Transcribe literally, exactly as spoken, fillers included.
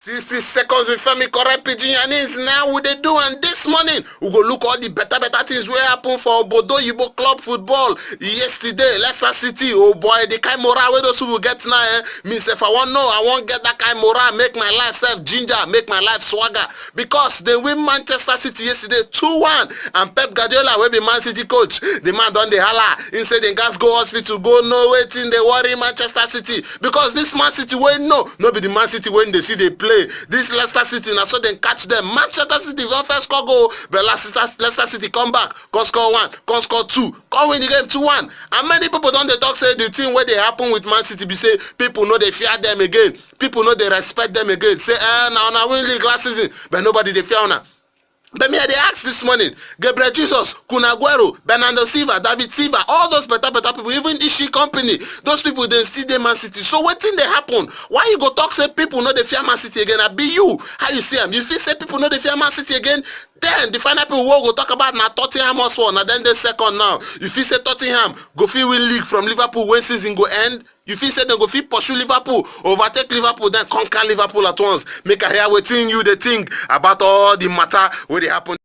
Sixty seconds with Femi, correct pidgin yarnings. Now we dey do, and this morning we go look all the better better things wey happen for obodo oyibo club football yesterday. Leicester City, oh boy, the kind morale wey those people get now, eh? Me sef, I wan know, I wan get that kind morale, make my life sef ginger, make my life swagger, because they win Manchester City yesterday two one, and Pep Guardiola, wey be Man City coach, the man don dey holla. He say dem gats go hospital go know wetin dey worry Manchester City, because this Man City wey no no be the Man City wey dey see dey play. This Leicester City, na so dem catch them. Manchester City don first score goal, but Leicester, Leicester City come back, come score one, come score two, come win the game two one. And many people don dey talk say the thing wey dey happen with Man City be say people no dey fear them again, people no dey respect them again. Say, eh, na una win league last season, but nobody dey fear una. But me, I dey ask this morning, Gabriel Jesus, Kun Aguero, Bernardo Silva, David Silva, all those better better people, even Ishii Kompany, those people dem still dey Man City. So wetin dey happen? Why you go talk say people no dey fear Man City again? Abi you, how you see am? You feel say people no dey fear Man City again? Then the final people wey we go talk about na Tottenham Hotspur, na dem dey second now. You feel say Tottenham go fit win league from Liverpool when season go end? You feel say dem go fit pursue Liverpool, overtake Liverpool, then conquer Liverpool at once? Make I hear wetin you dey think about all the matter wey dey happen.